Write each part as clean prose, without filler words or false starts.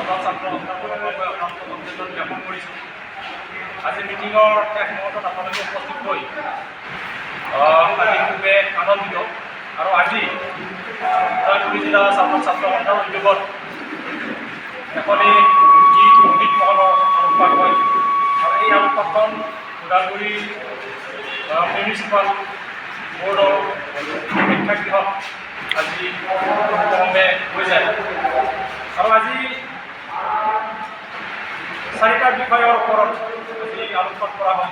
চাওতাল ছাত্ৰ সন্থাৰ তৰফৰ পৰা আপোনালোকক অভিনন্দন জ্ঞাপন কৰিছোঁ। আজি মিটিঙৰ শেষ মুহূৰ্তত আপোনালোকে উপস্থিত হৈ আজি খুবেই আনন্দিত। আৰু আজি ওদালগুৰি জিলা চাওতাল ছাত্ৰ সন্থাৰ উদ্যোগত এখনি গীত সংগীত মহলৰ আলোকপাত হয় আৰু এই আলোকপাতখন ওদালগুৰি মিউনিচিপাল বৰ্ডৰ প্ৰেক্ষাগৃহত আজি সুকলমে হৈ যায়। আৰু আজি চাৰিটা বিষয়ৰ ওপৰত আজি আলোকপাত কৰা হয়।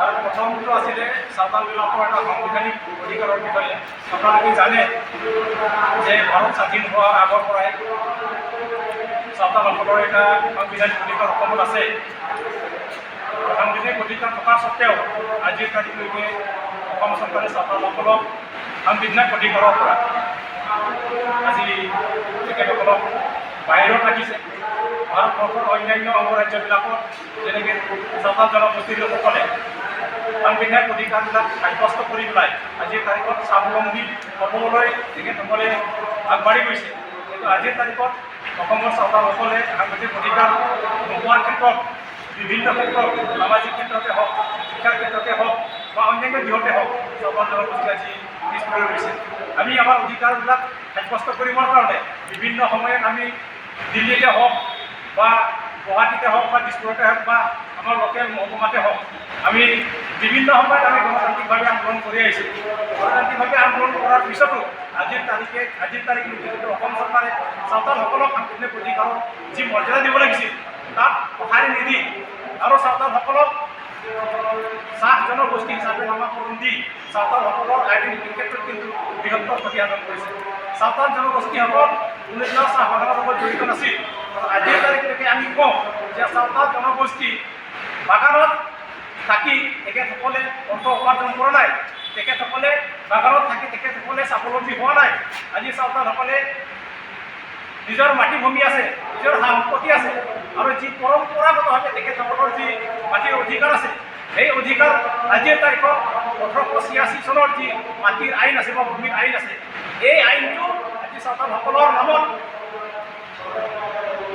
আৰু প্ৰথমটো আছিলে চাওতালবিলাকৰ এটা সাংবিধানিক অধিকাৰৰ বিষয়ে। আপোনালোকে জানে যে ভাৰত স্বাধীন হোৱাৰ আগৰ পৰাই চাওতালসকলৰ এটা সাংবিধানিক অধিকাৰ অসমত আছে। আৰু সাংবিধানিক অধিকাৰ থকা স্বত্তেও আজিৰ তাৰিখলৈকে অসম চৰকাৰে চাওতালসকলক সাংবিধানিক অধিকাৰৰ পৰা আজি তেখেতসকলক বাহিৰত ৰাখিছে। ভাৰতবৰ্ষৰ অন্যান্য অংগৰাজ্যবিলাকত যেনেকৈ চাওতাল জনগোষ্ঠীৰ লোকসকলে সাংবিধানিক অধিকাৰবিলাক সাব্যস্ত কৰি পেলাই আজিৰ তাৰিখত স্বাৱলম্বী হ'বলৈ তেখেতসকলে আগবাঢ়ি গৈছে, কিন্তু আজিৰ তাৰিখত অসমৰ চাওতালসকলে সাংবিধানিক অধিকাৰ নোপোৱাৰ ক্ষেত্ৰত বিভিন্ন ক্ষেত্ৰত, সামাজিক ক্ষেত্ৰতে হওক, শিক্ষাৰ ক্ষেত্ৰতে হওক বা অন্যান্য দিশতে হওক, চাওতাল জনগোষ্ঠী আজি পিছ পৰি ৰৈছে। আমি আমাৰ অধিকাৰবিলাক সাব্যস্ত কৰিবৰ কাৰণে বিভিন্ন সময়ত আমি দিল্লীতে হওক বা গুৱাহাটীতে হওক বা দিছপুৰতে হওক বা আমাৰ লোকেল মহকুমাতে হওক, আমি বিভিন্ন সময়ত আমি গণতান্ত্ৰিকভাৱে আন্দোলন কৰি আহিছোঁ। গণতান্ত্ৰিকভাৱে আন্দোলন কৰাৰ পিছতো আজিৰ তাৰিখলৈকে কিন্তু অসম চৰকাৰে চাওতালসকলক সাংবিধানিক অধিকাৰৰ যি মৰ্যাদা দিব লাগিছিল, তাত সঁহাৰি নিদি আৰু চাওতালসকলক চাহ জনগোষ্ঠী হিচাপে নামাকৰণ দি চাওতালসকলৰ আইডেণ্টিটিৰ ক্ষেত্ৰত কিন্তু বৃহত্তৰ ক্ষতি সাধন কৰিছে। চাওতাল জনগোষ্ঠীসকল কোনোদিনাও চাহ বাগানৰ লগত জড়িত নাছিল। আৰু আজিৰ তাৰিখলৈকে আমি কওঁ যে চাওতাল জনগোষ্ঠী বাগানত থাকি তেখেতসকলে অৰ্থ উপাৰ্জন কৰা নাই, তেখেতসকলে বাগানত থাকি তেখেতসকলে স্বাৱলম্বী হোৱা নাই। আজি চাওতালসকলে নিজৰ মাটিভূমি আছে, নিজৰ সা সম্পত্তি আছে আৰু যি পৰম্পৰাগতভাৱে তেখেতসকলৰ যি মাটিৰ অধিকাৰ আছে, সেই অধিকাৰ আজিৰ তাৰিখত 1886 চনৰ যি মাটিৰ আইন আছে বা ভূমিৰ আইন আছে, এই আইনটো আজি চাওতালসকলৰ নামত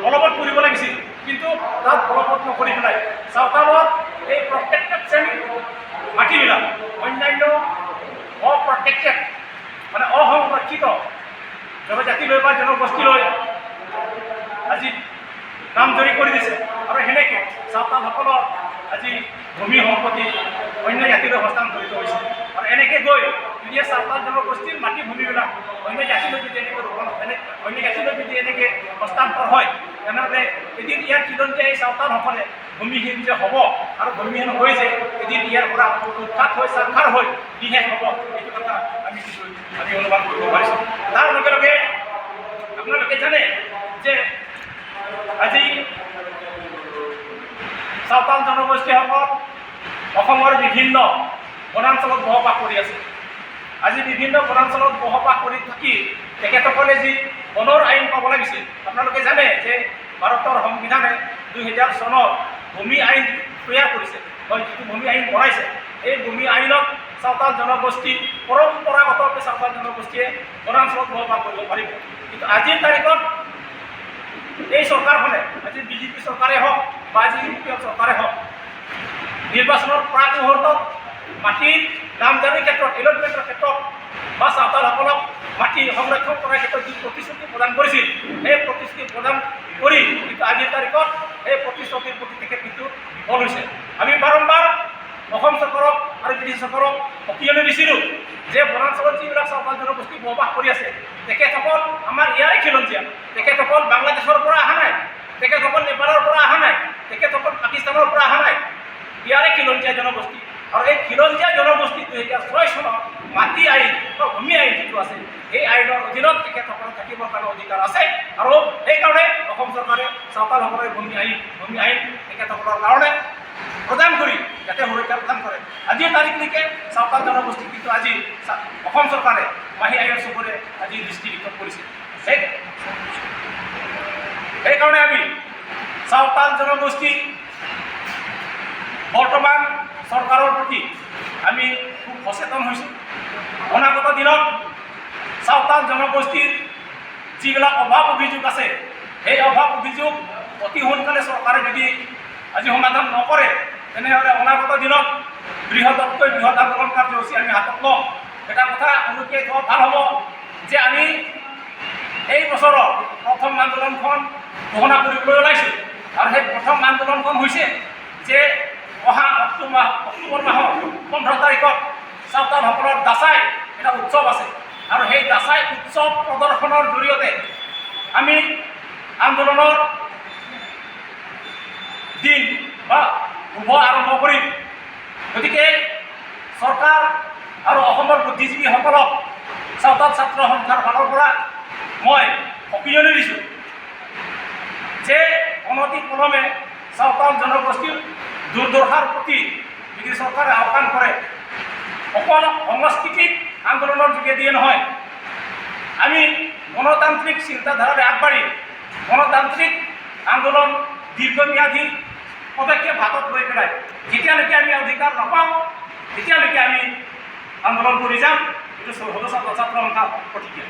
বলবৎ কৰিব লাগিছিল। কিন্তু তাত বলবৎ নকৰি পেলাই চাওতালৰ এই প্ৰটেক্টেড শ্ৰেণীৰ মাটিবিলাক অন্যান্য অপ্ৰটেক্টেড, মানে অসংৰক্ষিত জনজাতিলৈ বা জনগোষ্ঠীলৈ আজি নামজাৰি কৰি দিছে। আৰু সেনেকৈ চাওতালসকলৰ আজি ভূমি সম্পত্তি অন্য জাতিলৈ হস্তান্তৰিত হৈছে। আৰু এনেকৈ গৈ যদি চাওতাল জনগোষ্ঠীৰ মাটি ভূমিবিলাক অন্য জাতিলৈ যদি এনেকৈ ৰোপণ এনে অন্য জাতিলৈ যদি এনেকৈ হস্তান্তৰ হয়, তেনেহ'লে এদিন ইয়াৰ খিলঞ্জীয়া এই চাওতালসকলে ভূমিহীন যে হ'ব আৰু ভূমিহীন হৈ যে এদিন ইয়াৰ পৰা উৎখাত হৈ ছাৰখাৰ হৈ নিশেষ হ'ব, এইটো কথা আমি কিছু আমি অনুমান কৰিব পাৰিছোঁ। তাৰ লগে লগে আপোনালোকে জানে যে আজি চাওতাল জনগোষ্ঠীসকল অসমৰ বিভিন্ন বনাঞ্চলত বসবাস কৰি আছে। আজি বিভিন্ন বনাঞ্চলত বসবাস কৰি থাকি তেখেতসকলে যি বনৰ আইন পাব লাগিছিল, আপোনালোকে জানে যে ভাৰতৰ সংবিধানে 2000 চনত ভূমি আইন যিটো তৈয়াৰ কৰিছে বা যিটো ভূমি আইন বনাইছে, এই ভূমি আইনত চাওতাল জনগোষ্ঠী পৰম্পৰাগতভাৱে চাওতাল জনগোষ্ঠীয়ে বনাঞ্চলত বসবাস কৰিব পাৰিব। কিন্তু আজিৰ তাৰিখত এই চৰকাৰখনে, আজি বিজেপি চৰকাৰে হওক বা আজি ইউ পি এল চৰকাৰে হওক, নিৰ্বাচনৰ প্ৰাক মুহূৰ্তত মাটিৰ নামজাৰিৰ ক্ষেত্ৰত, এলটমেণ্টৰ ক্ষেত্ৰত বা চাওতালসকলক মাটি সংৰক্ষণ কৰাৰ ক্ষেত্ৰত যি প্ৰতিশ্ৰুতি প্ৰদান কৰিছিল, সেই প্ৰতিশ্ৰুতি প্ৰদান কৰি কিন্তু আজিৰ তাৰিখত সেই প্ৰতিশ্ৰুতিৰ প্ৰতি তেখেত কিন্তু বিফল হৈছে। আমি বাৰম্বাৰ অসম চৰকাৰক আৰু ব্ৰিটিছ চৰকাৰক সকীয়নি দিছিলোঁ যে বনাঞ্চলত যিবিলাক চাওতাল জনগোষ্ঠী বসবাস কৰি আছে, তেখেতসকল আমাৰ ইয়াৰে খিলঞ্জীয়া। তেখেতসকল বাংলাদেশৰ পৰা অহা নাই, তেখেতসকল নেপালৰ পৰা অহা নাই, তেখেতসকল পাকিস্তানৰ পৰা অহা নাই, ইয়াৰে খিলঞ্জীয়া জনগোষ্ঠী। আৰু এই খিলঞ্জীয়া জনগোষ্ঠী 2006 চনত মাটি আইন বা ভূমি আইন যিটো আছে, সেই আইনৰ অধীনত তেখেতসকলৰ থাকিবৰ কাৰণে অধিকাৰ আছে। আৰু সেইকাৰণে অসম চৰকাৰে চাওতালসকলৰ ভূমি আইন তেখেতসকলৰ কাৰণে প্ৰদান কৰি যাতে সুৰক্ষা প্ৰদান কৰে। আজিৰ তাৰিখলৈকে চাওতাল জনগোষ্ঠী কিন্তু আজি অসম চৰকাৰে মাহী আইৰ চকুৰে আজি দৃষ্টি নিক্ষেপ কৰিছে। সেইকাৰণে আমি চাওতাল জনগোষ্ঠী বৰ্তমান চৰকাৰৰ প্ৰতি আমি খুব সচেতন হৈছোঁ। অনাগত দিনত চাওতাল জনগোষ্ঠীৰ যিবিলাক অভাৱ অভিযোগ আছে, সেই অভাৱ অভিযোগ অভিযোগ অতি সোনকালে চৰকাৰে যদি আজি সমাধান নকৰে, তেনেহ'লে অনাগত দিনত বৃহৎতকৈ বৃহৎ আন্দোলন কাৰ্যসূচী আমি হাতত ল'ম। এটা কথা উনুকিয়াই থোৱা ভাল হ'ব যে আমি এই বছৰৰ প্ৰথম আন্দোলনখন ঘোষণা কৰিবলৈ ওলাইছোঁ আৰু সেই প্ৰথম আন্দোলনখন হৈছে যে অহা অক্টোবৰ মাহৰ 15 তাৰিখত চাওতালসকলৰ দাচাই এটা উৎসৱ আছে আৰু সেই দাচাই উৎসৱ প্ৰদৰ্শনৰ জৰিয়তে আমি আন্দোলনৰ দিন বা শুভ আৰম্ভ কৰিম। গতিকে চৰকাৰ আৰু অসমৰ বুদ্ধিজীৱীসকলক চাওতাল ছাত্ৰ সন্থাৰ ফালৰ পৰা মই সকীয়নি দিছোঁ যে অনতি পলমে চাওতাল জনগোষ্ঠীৰ দুৰ্দশাৰ প্ৰতি যদি চৰকাৰে আওকাণ কৰে, অকল সাংস্কৃতিক আন্দোলনৰ যোগেদিয়ে নহয়, আমি গণতান্ত্ৰিক চিন্তাধাৰাৰে আগবাঢ়ি গণতান্ত্ৰিক আন্দোলন দীৰ্ঘম্যাদী পদক্ষেপ হাতত লৈ পেলাই যেতিয়ালৈকে আমি অধিকাৰ নাপাওঁ, তেতিয়ালৈকে আমি আন্দোলন কৰি যাম। এইটো সদৌ ছাত্ৰ সন্থা প্ৰতিজ্ঞা।